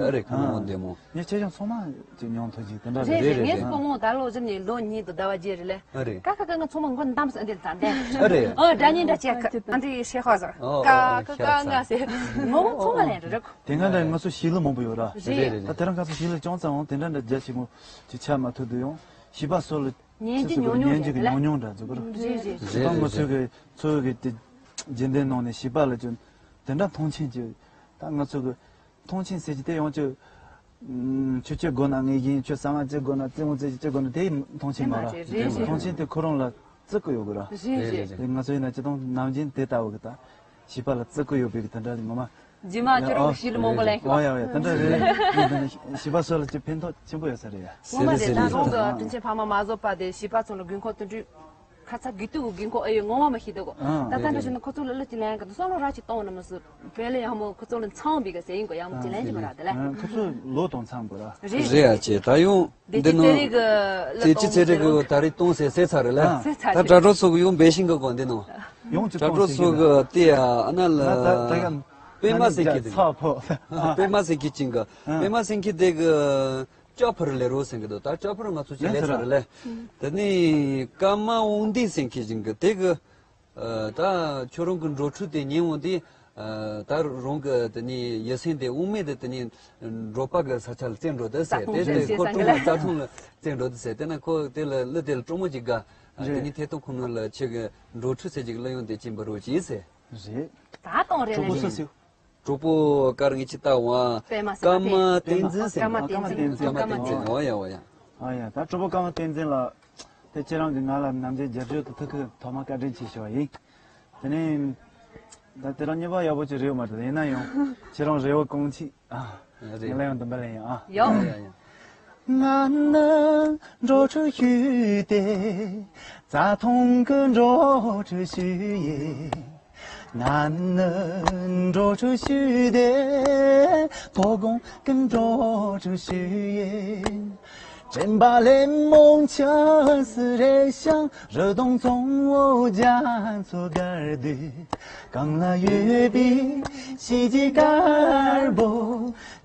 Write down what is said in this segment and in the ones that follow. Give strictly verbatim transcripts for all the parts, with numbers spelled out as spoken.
ཨ་རེད། ཁོ་མོ་བདེ་མོ། ངས་ཁྱེད་ཅག་ཚང་མ་ཅིག་མྱོང་ཐུབ་ཀྱི་དེ་འདྲ་རེད། རེད་རེད། ངས་སུ་ཕོ་མོ་ད་ལོ་གཞི་ནས་ལོ་གཉིས་དང་ཟླ་བ་བརྒྱད་རེད་ལེ། ཨ་རེད། ཀ་ཁ་ཀ་ང་ཚང་མ་མགོ་འདམ་སོང་འདི་ཙམ་འདས། ཨ་རེད། ཨ་སྒྲ་སྙན་འདྲ་བྱས་ཁ་ཨ་འདི་ཤེས་ཧ་ཟེར། ཨོ་ཀ་ཨོ་ཁ་ཤ་ཀ་ང་ཟེར། ངོ་མ་ཚང་མ་ལན་རེད་རེད། དེ་སྔ་འདྲ་ང་ཚོ་ཤི་ལི་མང་པོ་ཡོད་ར། རེད་རེད། ད་དེ་རིང་ཁ་ཚོ་ཤི་ལི་ཅུང་ཙམ་འོང་དེ་འདྲ་འདྲ་རྒྱ་ཆེན་མོ་ཅིག་ཆགས་མ་ཐུབ་དུ་ཡོང་། བྱིས་པ་སོགས་ལ་ཉན་རྒྱུ་ཉུང་ཉུང་ཉན་རྒྱུ་རེད་གི་ལེ། ཉུང་ཉུང་འདྲ་ཟེར་གི་ར། རེད་རེད། རེད་ད་ང་ཚོ་གི་ཚོ་གི་དེ་རྗེས་འདེད་ནང་ནས་བྱིས་པ་ལ་ཅུང་དེ་འདྲ་མཐོང་ཆེན་གྱི། ད་ང་ཚོ་གི་མཐོང་ཆེན་ཟེར་གྱི་དེ་ཡང་ཅིག་ཨུམ། ཁྱོད་ཅི་དགོས་ན་ངས་ཡིན། ཁྱོད་གསང་བ་ཅི་དགོས་ན་རྩེད་མོ་རྩེ་ཅི་དགོས་ན་དེ་མཐོང་ཆེན་མ་ར། རེད་རེད། མཐོང་ཆེན་དེ་ཁོ་རང་ལ་བརྩི་གི་ཡོད་གི་ར། རེད་རེད། དེ་ང་ཚོ་ཡིན་ན་སྤྱི་བཏང་ནམ་རྒྱུན་དེ་ལྟ་བུ་གི་ད་བྱིས་པ་ལ་བརྩི་གི་ཡོད་པའི་གི་དེ་འདྲ་ལ་ངོ་མ། རྗེས་མ་ཁྱོད་རང་གི་ཤི་ལི་མང་པོ་ལེན་ཤོག་ཨོ་ཡ་ཨོ་ཡ་དེ་འདྲ་རེད། བྱིས་པ་སོགས་ལ་ཅི་ཕན་ཐོགས་ཆེན་པོ་ཡོད་ས་རེད་ཡ། ངོ་མ་རེད། ད་རུང་གི་དྲིན་ཆེན་ཕ་མ་མ་བཟོད་པ་དེ་བྱིས་པ་ཚོ་ལ་དགོས་མཁོ་དེ་འདྲ། ཁ་ཚ་དགོས་གཏུག་དགོས་མཁོ་ཨེ་ཡོད་ངོ་མ་མ་ཤེས་འདུག་ད་ལྟ་འདྲ་བྱས་ན་ཁོ་ཚོ་ལ་གླུ་ཅིག་ལེན་གི་འདུག་བསམ་བློ་ར་ཅིག་གཏོང་ན་མི་སྲིད། དཔེ་ལ་ཡག་མོ་ཁོ་ཚོ་ལ་འཚམས་པའི་གི་ཟེར་ཡིན་གོ་ཡག་མོ་ཅིག་ལེན་གྱི་མ་ར་དེ་ལ། ཁོ་ཚོ་ལོ་དང་འཚམས་དགོས་ར། རེད། རེད་ཡ་ཅེ་ད་ཡོང་། འདི་ནོ། དེ་ཅི་ཚེ་རིང་གི་ད་རེས་གཏོང་ཟེར་ཟེར་ཚར་རེད་ལ། ད་དྲ་གྲོགས་ཚོ་གི་ཡོང་འབད་ཤིང་གི་གོ་འདི་ནོ། ཡོང་ཅི་དྲ་གྲོགས་ཚོ་གི་དེ་ཡ་ཨ་ན་ལ། པད་མ་སེང་གེ་དེ། པད་མ་སེང་གེ་ཅིང་གི། པད་མ་སེང་གེ་དེ་གི། ལྕགས་ཕུར་ལས་རོགས་ཟེར་གི་འདུག་ད་ལྕགས་ཕུར་ང་ཚོ་ཅི་ལས་ལས་ཚར་ཚར་ལས། དེ་ནས་ཀརྨ་དབང་ལྡན་ཟེར་མཁན་ཞིག་གི་དེ་གི། ཨ། ད་ཁྱོད་རང་གི་འགྲོ་འཕྲུལ་དེ་ཉན་འོང་དུས། ཨ། ད་རང་གི་དེ་ནས་ཡིད་སེམས་དེ་དབུ་མེད་དུ་དེ་ནས་འགྲོ་བ་གི་ས་ཆ་ལ་བཙན་འགྲོ་དུ་ཟེར། དེ་དེ་ཁོ་ཀྲུང་ལ་རྩ་ཐུང་ལ་བཙན་འགྲོ་དུ་ཟེར། དེ་ན་ཁོ་དེ་ལ་གླུ་དེ་ལ་སྤྲོ་མོ་ཅིག་དགའ། དེ་ནས་ཐད་གཏོང་ཁང་ནང་ལ་ཁྱེད་ཀྱི་འགྲོ་འཕྲུལ་ཟེར་ཅིག་གླུ་དབྱངས་དེ་ཅིག་འབུལ་རོགས་གྱིས་ཟེར། རེད། ད་གཏོང་རེད་ལ་རེད། གྲོགས་པོ་ཀར་ངེས་ཅི་ལྟ་བ། པད་མ་ཟེར་ཀརྨ་བསྟན་འཛིན་ཟེར། ཀརྨ་བསྟན་འཛིན། ཀརྨ་བསྟན་འཛིན། ཨོ་ཡ་ཨོ་ཡ། ཨ་ཡ་ད་གྲོགས་པོ་ཀརྨ་བསྟན་འཛིན་ལགས། དེ་ཁྱེད་རང་གིས་ང་ལ་ནམ་རྒྱུན་རྒྱབ་སྐྱོར་དུ་ཐུགས་ཁུར་ཐོག་མ་བཀའ་དྲིན་ཆེ་ཞུ་བ་ཡིན། དེ་ནས་ད་དེ་རང་གཉིས་པ་ཡག་པོ་ཅིག་རེད་མ་རེད། ཡིན་ན་ཡང་ཁྱེད་རང་རེ་བ་གང་ཅི། ཨ། རེད། ངས་ལ་ཡང་འདུན་པ་ལེན་ཡིན་ཨ། ཡོ། ཡ་ཡ། ང་ནི་འགྲོ་འཕྲུལ་ཞུས་ཏེ། རྩ་ཐང་གི་འགྲོ་འཕྲུལ་ཞུས་ཡིན། ང་ནི་འགྲོ་འཕྲུལ་ཞུས་ཏེ། དོ་དགོང་གི་འགྲོ་འཕྲུལ་ཞུས་ཡིན། དྲན་པ་ལས་རྨོངས་ཆ་སི་རེ་ཤང་། རི་དྭགས་གཙང་བོ་རྒྱ་མཚོ་དཀར་དུས། གངས་ལ་ཡོད་པའི་གཤིས་ཀྱི་དཀར་པོ།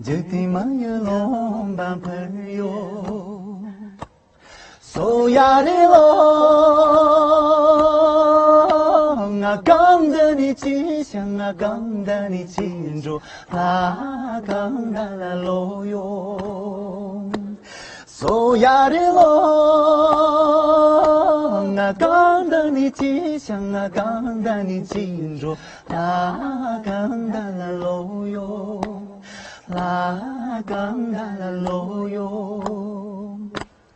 འཇིག་རྟེན་མ་ཡི་ལོང་པ་འཕུར་ཡོད། སོ་ཡ་རེ་ལོ། ང་གང་འདི་ནས་ཅི་བྱ། ང་གང་འདི་ནས་ཅི་འགྲོ། ལྷ་གང་འདི་ལ་ལོ་ཡོང་། སོ་ཡ་རེ་ལོ། ང་གང་འདི་ནས་ཅི་བྱ། ང་གང་འདི་ནས་ཅི་འགྲོ། ལྷ་གང་འདི་ལ་ལོ་ཡོང་། ལྷ་གང་འདི་ལ་ལོ་ཡོང་།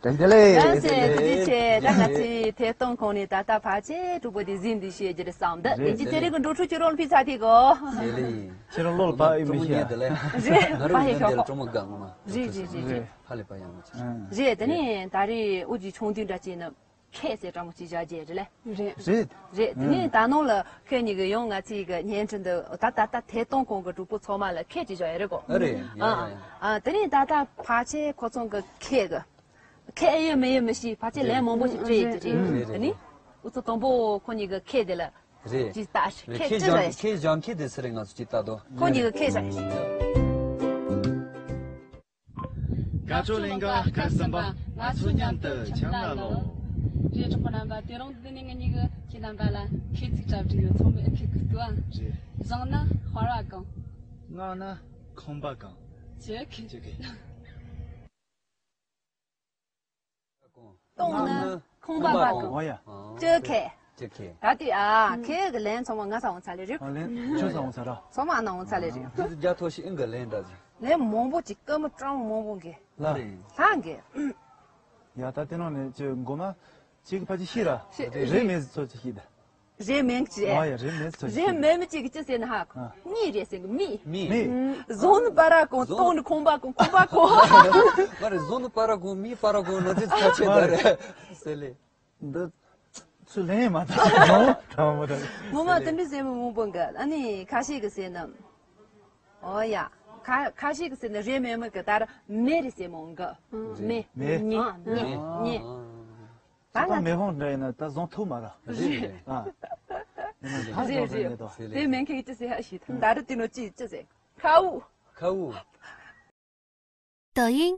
བཀྲ་ཤིས་བདེ་ལེགས། བཀྲ་ཤིས་བདེ་ལེགས། ད་ང་ཚོའི་ཐད་གཏོང་ཁང་ནས་ད་ལྟ་ཕལ་ཆེར་གྲོགས་པོ་དེ་གཟིགས་འདི་བཤད་རྒྱུ་རེད་བསམ་འདི། རེད། དེ་ཅི་ཚེ་རིང་གི་འགྲོ་འཕྲུལ་ཁྱོད་རང་ལ་ཕུལ་ཚར་ཐིག་གོ། བདེ་ལེགས། ཁྱེད་རང་ལོ་ལ་བབ་ཡོད་མི་ཤེས་ཨ། རེད། ང་རང་ཡིན་འདི་ལ་གྲོགས་མོ་དགའ་ངོ་མ། རེད་རེད་རེད་རེད། ཧ་ལས་པ་ཡག་མོ་ཆེ། རེད། དེ་ནས་ད་རེས་ཨུ་ཅི་ཆུང་དུས་འདྲ་ཅིག་ནི་ཁེ་ཟེར་འདྲ་མོ་ཅིག་བཞག་རྒྱུ་རེད་ལེ། རེད། རེད། རེད། དེ་ནས་ད་ནང་ལ་ཁྱོད་གཉིས་ཀྱི་ཡང་ང་ཚོའི་གི་བརྙན་འཕྲིན་འདི་ད་ད་ད་ཐད་གཏོང་ཁང་གི་གྲོགས་པོ་ཚང་མ་ལ་ཁེ་ཅིག་བཞག་ཡོད་རེད་གོ། ཨ་རེད། ཡ་ཨ་ཡ་ཡ། ཨ་དེ་ནས་ད་ལྟ་ཕལ་ཆེར་ཁོ་ཚོ་གི་ཁེ་གི་ཁེ་ཨེ་ཡོད་མེད་ཡོད་མི་ཤེས། ཕལ་ཆེར་ལན་མང་པོ་ཞིག་སྤྲད་ཡོད་ཀྱི་རེད། རེད་རེད། དེ་ནས་ཨུ་ཚོ་དང་པོ་ཁོ་གཉིས་ཀྱི་ཁེ་དེ་ལ་རེད། ཅིག་ལྟ་ཁེ་ཅི་རེད། ཁེ་བཞག་ཁེ་བཞག་ཁེ་དེ་སུ་རེད། ང་ཚོ་ཅིག་ལྟ་དོ། ཁོ་གཉིས་ཀྱི་ཁེ་བཞག་དགའ་སྤྲོ་ལེན་ག་སྐལ་བཟང་པ། ང་ཚོ་མཉམ་དུ་འཆམ་ལ་ལོ། རེད། གྲོགས་པོ་རྣམ་པ། དེ་རིང་འདི་ནས་ང་གཉིས་ཀྱིས་ཁྱེད་རྣམ་པ་ལ་ཁེ་ཅིག་གྲ་སྒྲིག་ཡོད། ཚང་མས་ཨེ་ཁེ་གི་ལྟོས་ཨ། རེད། བཞེངས་ན་དཔའ་བ་གང་། བསྔགས་ན་ཁང་པ་གང་། ཅི་ཁེ། ཅི་ཁེ། བཏུང་ན་ཁང་པ་གང་། ཨོ་ཡ། ཅི་ཁེ། ཅི་ཁེ། ད་དུས་ཨ་ཁེ་གི་ལན་ཚང་མ་ང་ས་འོང་ཚ་ལེ་རེད། ཨ་ལན་ཁྱོད་ས་འོང་ཚ་ར། ཚང་མ་ཨ་ན་འོང་ཚ་ལེ་རེད། ཁྱོད་ཚོ་རྒྱ་ཐོ་ཞིག་ཨིན་གི་ལན་འདྲ་ཟིག་ལན་མང་པོ་ཅིག་སྐར་མ་གྲངས་མང་པོ་འགའ། ལ། ལྷ་འགའ། ཡ་ད་དེ་ནང་ནས་ཁྱོད་མགོ་མ་ཅིག་ཕ་ཅིག་ཤི་ར། ཤི། རེད་མེད་ཚོ་ཅིག་ཤི་ད། རེད་མེད་ཅི། ཨ་ཡ་རེད་མེད་ཚོ་ཅིག་ཤི། རེད་མེད་མི་ཅིག་ཅི་ཟེར་ན་ཧ་གོ། ཨ། མི་རེད་ཟེར་གི་མི། མི། མི། བཟུང་ནི་པ་ར་གོང་། བཟུང་། བཏང་ནི་ཁང་པ་གོང་། ཁང་པ་གོང་། མ་རེད། བཟུང་ནི་པ་ར་གོང་། མི་པ་ར་གོང་། ན་ཚི་ཚ་ཆེ་ད་རེད་ཟེར་ལེ། འདི་ཚུ་ལེན་མ་ཐག་ནོ་དྲང་མོ་དང་། ངོ་མ་དེ་འདྲ་ཟེར་མི་མང་པོ་འགའ། ཨ་ནི་ཁ་ཤས་ཀྱི་ཟེར་ན། ཨོ་ཡ། ཁ་ཁ་ཤས་ཀྱི་ཟེར་ན་རེད་མེད་མི་གི་ད་ར་མེ་རེད་ཟེར་མོ་འགའ། མེ། མེ། ཉེ་ཉེ་ཉེ། ད་ད་ང་མེ་ཧོང་འདྲ་ཡིན་ན་ད་བཟུང་ཐུབ་མ་ར། རེད་རེད། ཨ། ཡིན་ན་ད་རེད་བཟུང་རེད། ཐུབ་མེད་དོ། དེ་མེན་མཁན་ཅི་ཟེར་ཧ་ཤི། ད་ར་དེ་ནོ་ཅི་ཅི་ཟེར། ཁའུ། ཁའུ། 抖音